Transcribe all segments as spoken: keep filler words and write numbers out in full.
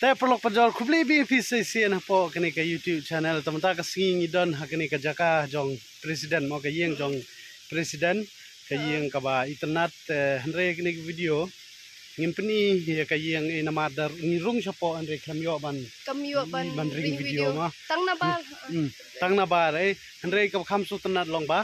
Te paralok parajor, khublei biang ïa phi sa shisien hapoh kane ka YouTube channel. Te mynta ka sngi ngi don ha kane ka jaka jong president, mo, ka ïing jong president, ka ïing kaba itynnad. Te hynrei kane ka video ngin pyni ïa ka ïing, eh, namar da ngi rung shapoh, hynrei khlem ïoh ban, kam ïoh ban, ban ring video, mo. Tang nabar. Hmm. Tang nabar, eh, hynrei kaba kham sngewtynnad long ba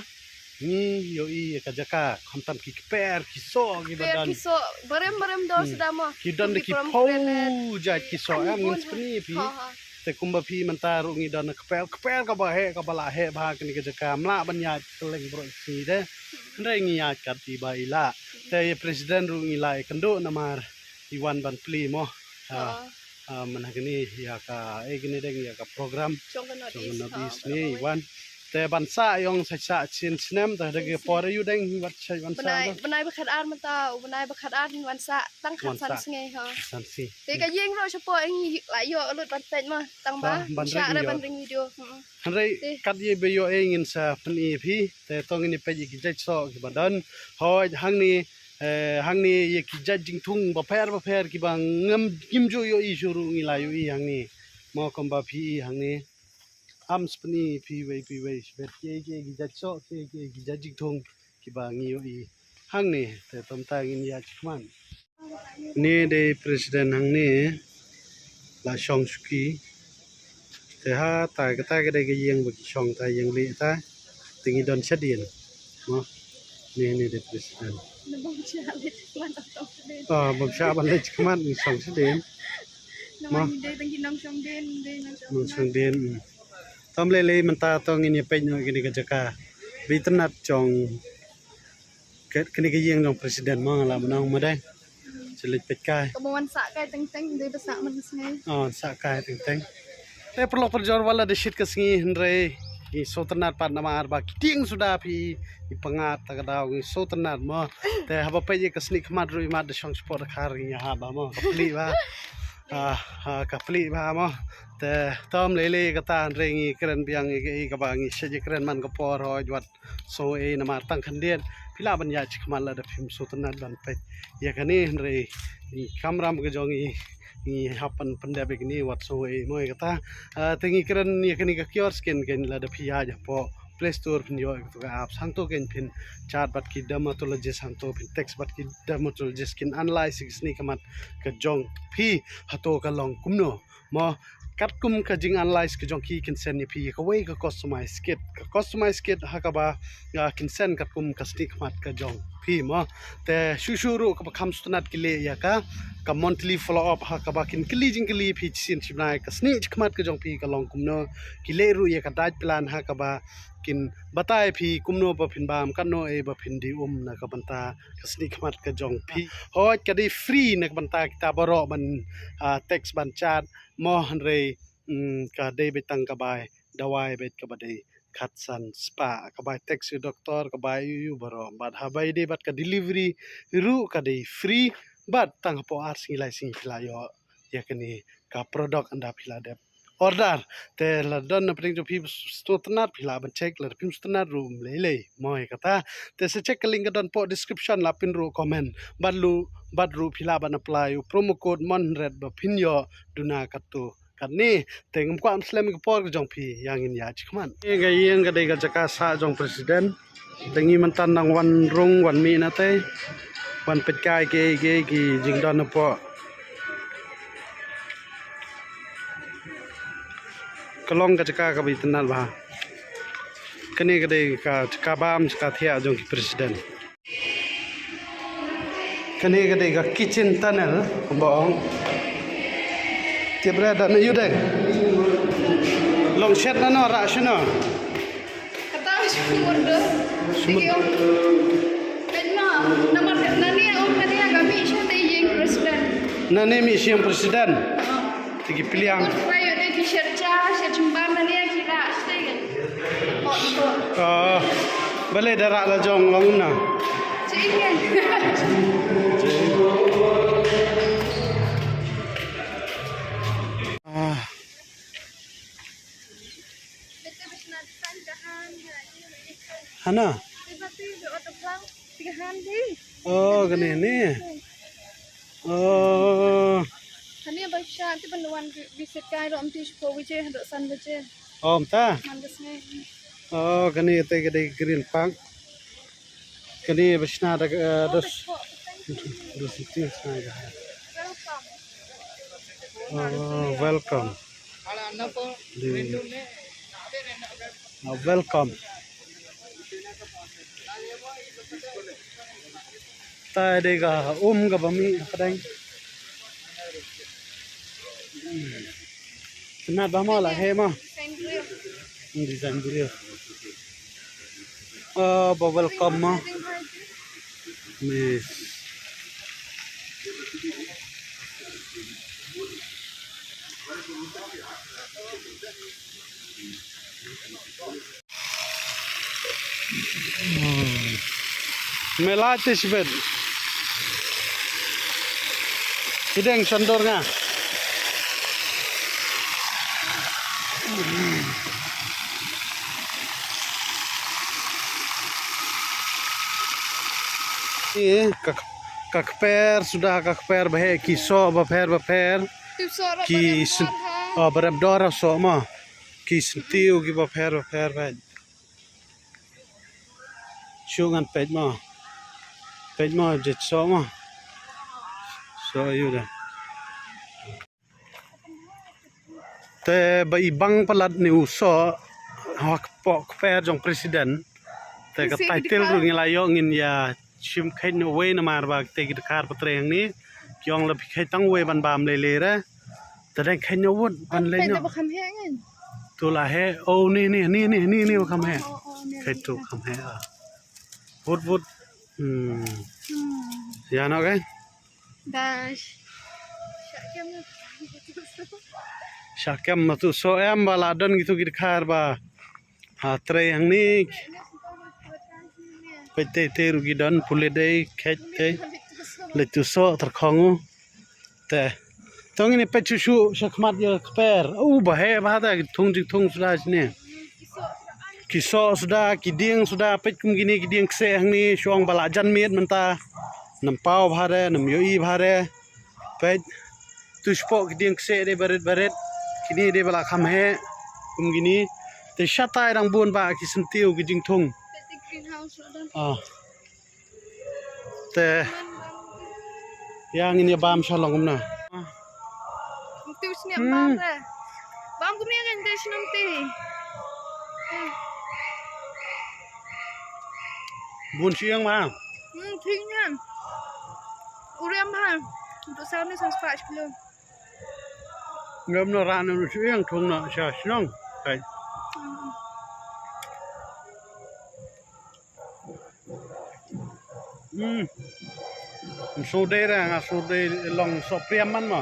ngi ïohi ïa ka jaka, khamtam ki kper ki soh kiba don. Kper ki soh, barem barem dor suda, mo. Ki don da ki phew jait ki soh, em, ngin pyni ïa phi. Ha, ha. Te kumba phi mynta ruh ngi don da kper, kper kaba heh, kaba la heh bha kane ka jaka, ym lah ban ïaid kylleng baroh shi sngi de. Hynrei ngi ïaid kat i ba i lah. Te ïa president ruh ngi la ïakynduh namar i wan ban plie, mo. Ha. Ha. Ah, mynta kane ïa ka, eh, kane dang ïa ka program jong ka North East, ha, ni wan. Te ban sah ïong sa sah sien snem, te da ki por aïu dang wat sa ban sah. Bnai, bnai ba khatar mynta, bnai ba khatar wan sah tang khatsan sngi, ha. Khatsan sngi. Te ka ïing ruh shapoh ngi la ïoh lut ban peit, mo, tang ba ban sah ring video. Hynrei kat ïa ba ïoh, eh, ngin sa pyni ïa phi, te to ngin ïa peit ïa ki jait soh kiba don. Hooid, hangne, eh, hangne ïa ki jait jingthung bapher bapher kiba ngam, ngim ju ïohi shuh ruh ngi la ïohi hangne. Mo, kumba phi i hangne. Ym sa pyni phi wei phi wei shibit ki, ki, ki jait soh, ki, ki, ki jait jingthung kiba ngi ïohi hangne. Te to mynta ngin ïa shim. Ni dei president hangne la shong shuki. Te ha ta kata ka dei ka ïing ba ki shong, ta ïing lieh ta. Te ngi don shadien. Mo. Ni, ni dei president. Ah, bym shah ban leit khmat, ngi shong shadien. Mo. Nongshong dien, nongshong dien. Tam lei lei mynta to ngin ïa peit noh kane ka jaka ba itynnad jong ka, kane ka ïing jong president, mo, nga la mynta ma dei. Sa leit peit kai. Kaba wan sah kai teng teng, dei ba sah man ka sngi. Oh, sah kai teng teng. Te paralok parajor, wat la dei shit ka sngi hynrei ngi sngewtynnad pat namar ba ki tieng suda phi, i pyngngad ta ka daw ngi sngewtynnad, mo. Te haba peit ïa ka snieh khmat ruh i mat da shong shapoh da khar ngi ïa hap ba, mo. Ka plie ba. Ah, ah, ka plie ba, mo. Te tam lei lei kata hynrei ngi kren biang ïa ka, ïa kaba ngi shet ïa kren man ka por, hooid, wat sngew ei namar tang khyndiat phi lah ban ïaid shakhmat lada phim sngewtynnad ban peit ïa kane, hynrei ngi kamram ka jong ngi, ngi hap ban pyndep ïa kane, wat sngew ei mo ïa kata. Ah, te ngi kren ïa kane ka Cure Skin, kane lada phi ïaid hapoh Play Store phin ïoh ïa kato ka apps, hangto kane phin chat bad ki dermatologist, hangto phin text bad ki dermatologist, kin analyse ïa ka snieh khmat ka jong phi hato ka long kumno. Mo, katkum ka jing analyse ka jong ki, kin send ïa phi ïa kawei ka customize kit. Ka customize kit ha kaba, ah, kin send katkum ka snieh khmat ka jong phi, mo. Te shuh shuh ruh kaba kham sngewtynnad ki leh ïa ka, ka monthly follow up ha kaba kin kylli jingkylli phi shisien shi bnai, ka snieh khmat ka jong phi ka long kumno. Ki leh ruh ïa ka diet plan ha kaba kin batai phi kumno ba phin bam, katno ei ba phin dei um na ka bynta ka snieh khmat ka jong phi. Hooid, ka dei free na ka bynta kita baroh ban, ah, text ban chat, mo, hynrei, mm, ka dei beit tang ka bai dawai beit kaba dei khatsan spah, ka bai text ïa u doktor, ka bai ïa u baroh. Bad haba ïadei bad ka delivery ruh ka dei free, bad tang hapoh ar sngi lai sngi phi la ïoh ïa kane ka product ynda phi la dep order. Te lada don na pdeng jong phi sngewtynnad phi lah ban check, lada phim sngewtynnad ruh ym lei lei mo ïa kata. Te sa check ka link ka don hapoh description, lah pynrung comment. Bad ruh, bad ruh phi lah ban apply u promo code Mon Hynriat ba phin ïoh duna katto katne. Te ngam kwah ban slem ïa ka por ka jong phi, ïa ngin ïaid shakhmat. Ïa ka ïing ka dei ka jaka sah jong president. Te ngi mynta nang wan rung wan mih na te, wan peit kai kiei kiei ki jingdon hapoh. Ka long ka jaka kaba itynnad bha. Kane ka dei ka jaka bam jaka thiah jong ki president. Kane ka dei ka kitchen tunnel, kumba ong. Tip re da na ïu dei. Long shet na no, rah shano. Kata shu murdur. Shu murdur. Peit ma, namar nane ong nane ka mih sha te ïing president. Nane mih sha ïing president. Te ki pliang. Kut rai ïoh dei ki shet cha, shet chumban nane ki rah shatei. Oh, balei da rah la jong long na? Ah. Hana? Oh, kane ne. Oh. Kane Ba sha ti ban wan visit kai ro am ti shiphew baje haduh san baje. Om ta. Man da sngi. Oh, kane te ka dei Green Park. Kane ba shna da, eh, dos. Dos ti shna da. Welcome. Oh, welcome. Di. Ah, welcome. Ta dei ka um ka ba mih pdeng. Kena ba mo la he mo. Design briew. Ah, ba welcome mo. Miss. Hmm. Mela te sibet. Hideng sandor nga. Ki ka, ka kper suda ka kper ba he ki soh bapher bapher. Ki soh ki barem dor ha. Oh, barem dor ha soh ma. Ki syntiew ki bapher bapher ba. Shu ngan peit mo. Peit mo, jet soh mo. Soh ïu da. Te ba i bang palat ni u soh ha kpoh kper jong president. Te ka title ruh ngi la ïoh, ngin ïa shim kheit noh wei namar ba te ki dkhar patrei hangne. Ki ong la phi kheit tang wei ban bam lei lei re. Te dang kheit noh wut ban lei noh. Tu la he. Oh, ni ni ni ni ni ni ba kham he. Kheit tu kham he. Wut wut. Hmm. Ïa noh ke. Dash. Shah kem ma tu soh em ba la don kitu ki dkhar ba. Ha, trei hangne. Peit te te ruh ki don pule dei kheit te. Leit tu soh tyrkhong u. Te. Tong ini peit shu shu shakhmat ïa kper. U ba he ba ta ki thung jingthung suda sini. Ki soh suda, ki dieng suda, peit kum kine ki dieng kseh hangne, shu ong ba la jan miet mynta. Nam paw bha re, nam ïohi bha re. Peit. Tu shapoh ki dieng kseh dei barit barit. Kine dei ba la kham heh. Kum kine. Te shatai dang bun ba ki syntiew ki jingthung. Ah. Te. Ïa ngin ïa bam sha long kumno. Ntu sniam bam re. Bam kumne kan te shnong te. Bun siang ma. Hmm, thing nyan. Urem ha. Untuk sauni sang spah kilo. Ngam na ran na siang thung na sha shnong. Kai. Hmm. Shu dei ra, nga shu dei long sohpriam man ma.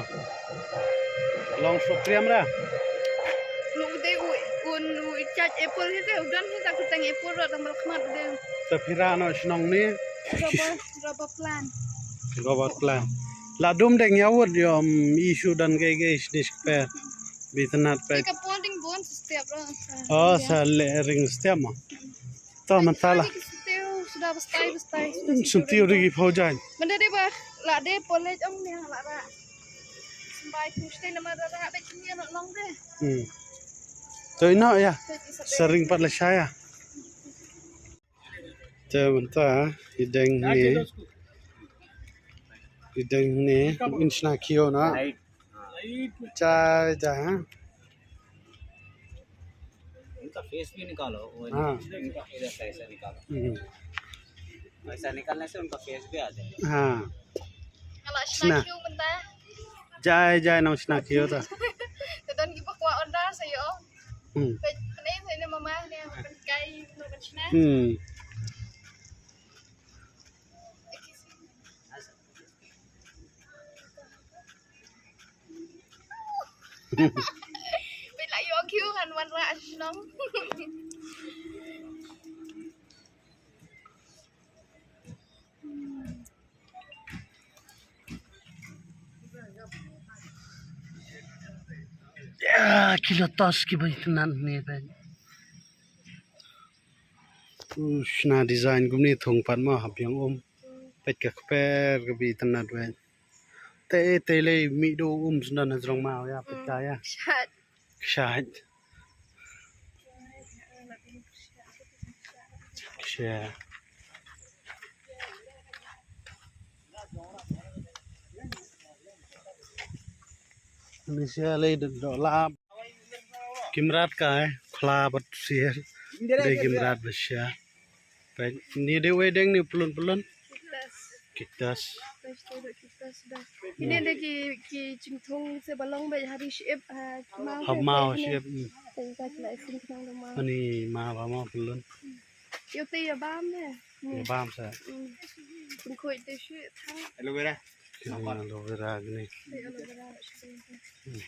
Long sohpriam ra. Long dei u, un u chaj apple hi te, u don hi ta kutang apple ro tang bal khmat u dei. Te phira no shnong ni. Rubber, rubber plant. Rubber plant. La dum deng ya wut yom isu dan gei gei snis kper. Bi tnat pe. Ka pon ding bon step ro. Oh, sa le ring step ma. To mynta la. Sentiew suda bestai bestai. Sentiew ri pho jan. Mynta de ba la de polej ong ne la ra. Sembai tu stay nama ra ra de kini anak long de. Hmm. To ino ya. Sering pat la shaya. Te mynta i deng ni. I deng ni in shna kio na. Jai jai ha. उनका फेस भी निकालो, वो हाँ। उनका इधर से ऐसा निकालो। हम्म। ऐसा निकालने से उनका फेस भी आ जाएगा। हाँ। Ala shna kio mynta. Jai jai nong shna kio ta. Te don ki bakwa onda sa yo. Hmm. Pe kene sa ne mama ne kan kai no kan shna. Hmm. Peit la ïoh kiew ngan wanrah shnong. Ïa, ki lotus kiba itynnat ne peit. U shna design kumne thung pat ma ha biang um. Peit ka kper kaba itynnat peit. Te te lei mih do um sendon na jrong maw ïa peit ka ïa. Shat. Shat. Shat. Ni sia lei do lap. Ki mrad ka eh khla bad sia. Dei ki mrad bad sia. Peit, ni dei wei deng ni pylun pylun. Cactus. Cactus. Peit, tu dei cactus dah. Ini dei ki, ki jingthung se ba long beit ha ri ship, ha, ki maw. Ha maw ship. Peit, ka la isim thung da maw. Ani maw ba maw pylun. Ïoh te ïa bam ne. Ïa bam sa. Hmm. Pynkhoi te shi thang. Aloe vera. Aloe vera gini. Te aloe vera. Hmm.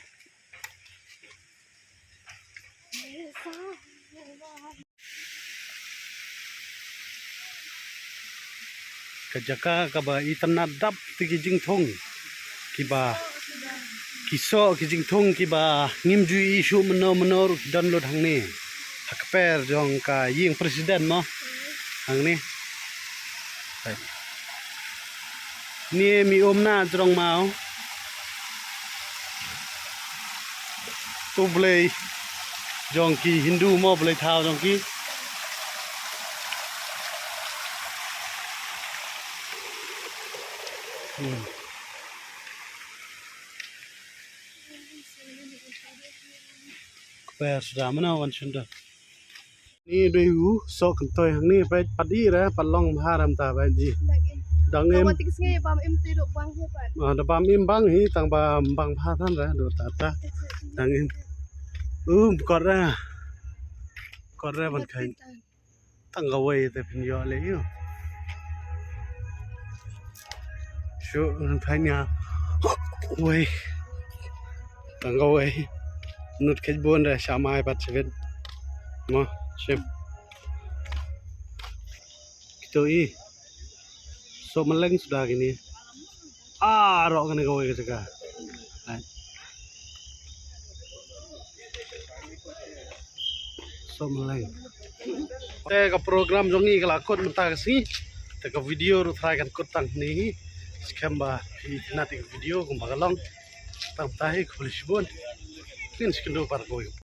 Ka jaka kaba itynnad dap te ki jingthung kiba ki soh ki jingthung kiba ngim ju ïohi shuh mynno mynno ruh ki don lut hangne. Ha kper jong ka ïing president mo hangne. Ni mi um na jrong maw. Tu blei jong ki Hindu mo, blei thaw jong ki. Hmm. Kper suda mana wan sunda. Ni dei u soh kyntoi hangne, peit pat ih re, pat long bha re mynta peit ji. Dang im. Tang ba tik sngi bam im te dok bang hi pat. Ah, da bam im bang hi, tang ba bang bha than re, dok ta ta. Dang im. Um, kot re. Kot re ban khain. Tang kawei te phin ïoh leh ïoh. Shu, phin ïa. Wei. Tang kawei. Nut khet bun re, sha mai pat shibit. Mo, shim. Kito i. Soh maleng suda kini. Ah, rok kani kawei ka jaka. Hai. Soh maleng. Te ka program jong ngi ka la kut mynta ka sngi. Te ka video ruh trai kan kut tang ni. Skhem ba phi itynnad ïa ka video kumba ka long. Tang mynta hi khublei shibun. Ngin sa ïakynduh pat kawei.